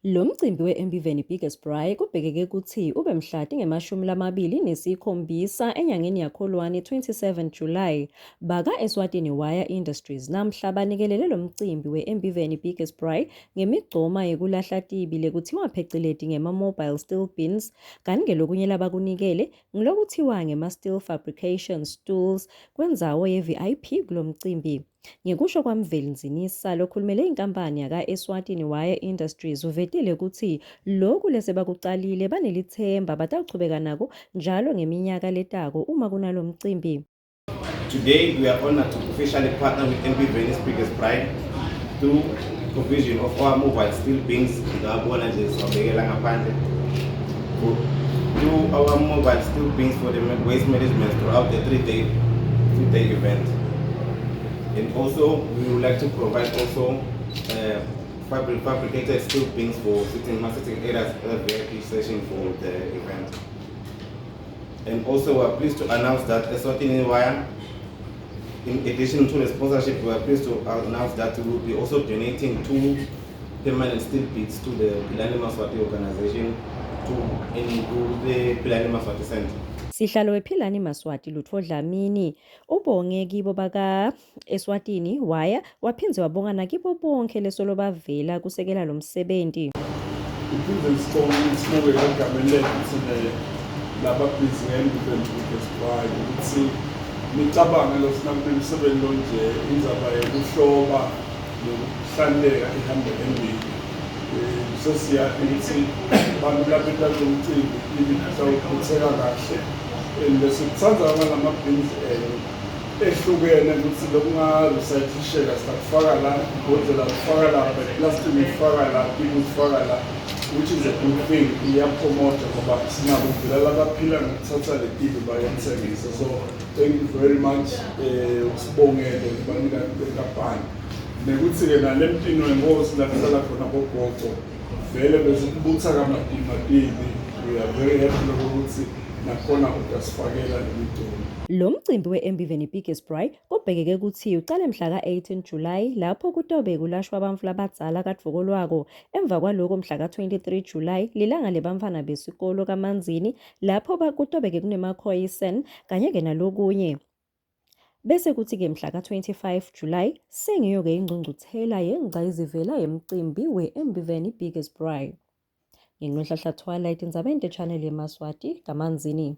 Lo mcimbi we-Embiveni Biggest Braai kubhekeke kutsi ube mhla tinge-27 enyangeni yaKholwane 27 July. Baka Eswatini Wire Industries namhla banikelele lo mcimbi we-Embiveni Biggest Braai ngemigcoma yekulahla tibi lekuthiwa pheceleti ngema-mobile steel bins, kanti ngelokunye labakunikele ngilokuthiwa ngema-steel fabrication stools kwendzawo ye-VIP kulo mcimbi. Ngekusho kwaMveli Ndzinisa lokhulumele inkampani yaka-Eswatini Wire Industries uvetile kutsi loku lesebakucalile banelitsemba batawuchubeka nako njalo ngeminyaka letako uma kunalo mcimbi. Today, we are honored to officially partner with Embiveni's Biggest Braai through provision of our mobile steel bins, ngabona nje siwabekela ngaphandle, through our mobile steel bins for the waste management throughout the three-day event. And also, we would like to provide also fabricated steel bins for sitting areas, VIP session for the event. And also, we are pleased to announce that Eswatini Wire, in addition to the sponsorship, we are pleased to announce that we will be also donating 2 permanent steel bins to the Philani Maswati organization to the Philani Maswati Center. Sihlalo wePhilani Maswati Lutfo Dlamini ubonge kibo baka Eswatini Wire waphindze wabonga nakibo bonke lesolo bavela kusekela lo msebenti. Iphinde sibonge egameni lethu thina lababhizi nge-Embiveni Biggest Braai ukuthi nicabange lo sinakunemsebenzi lo nje indzaba yekuhloba nekuhlanleka ihambe embili. Sesiyati ukuthi bantu labenta lo mcimbi itawuphutheka kahle and besikutsandza ngalama-bins ehlukene ukuthi lokunga-recyclisheka sitakufaka la, ibhodlela kufaka la, plastic ifaka la, ikufaka la, which is a good thing, iyapromota ngoba sinabo vela labaphila ngokuthatha le tibi bayothengisa. So thank you very much, usibongele kubanika benkampani nekuthi-ke nale mtini wenkosi la kuhlala khona bogogo vele besikubutha kamatimatini. We are very happy lokuthi nakhona utasifakela le miculo. Lo mcimbi we-Embiveni Biggest Braai kubhekeke kutsi ucale mhla ka-18 July lapho kutobe kulashwa bantfu labadzala kadvokolwako. Emva kwaloko mhla ka-23 July lilanga lebantfwana besikolo kaManzini lapho kutobe-ke kunemakhoyisen kanye-ke nalokunye. Bese kuthi-ke mhla ka-25 July sengiyo-ke ingcungcuthela yengcayizivela yemcimbi we-Embiveni Biggest Braai. NginguNhlanhla Thwala etindzabeni te-channel yeMaswati kaManzini.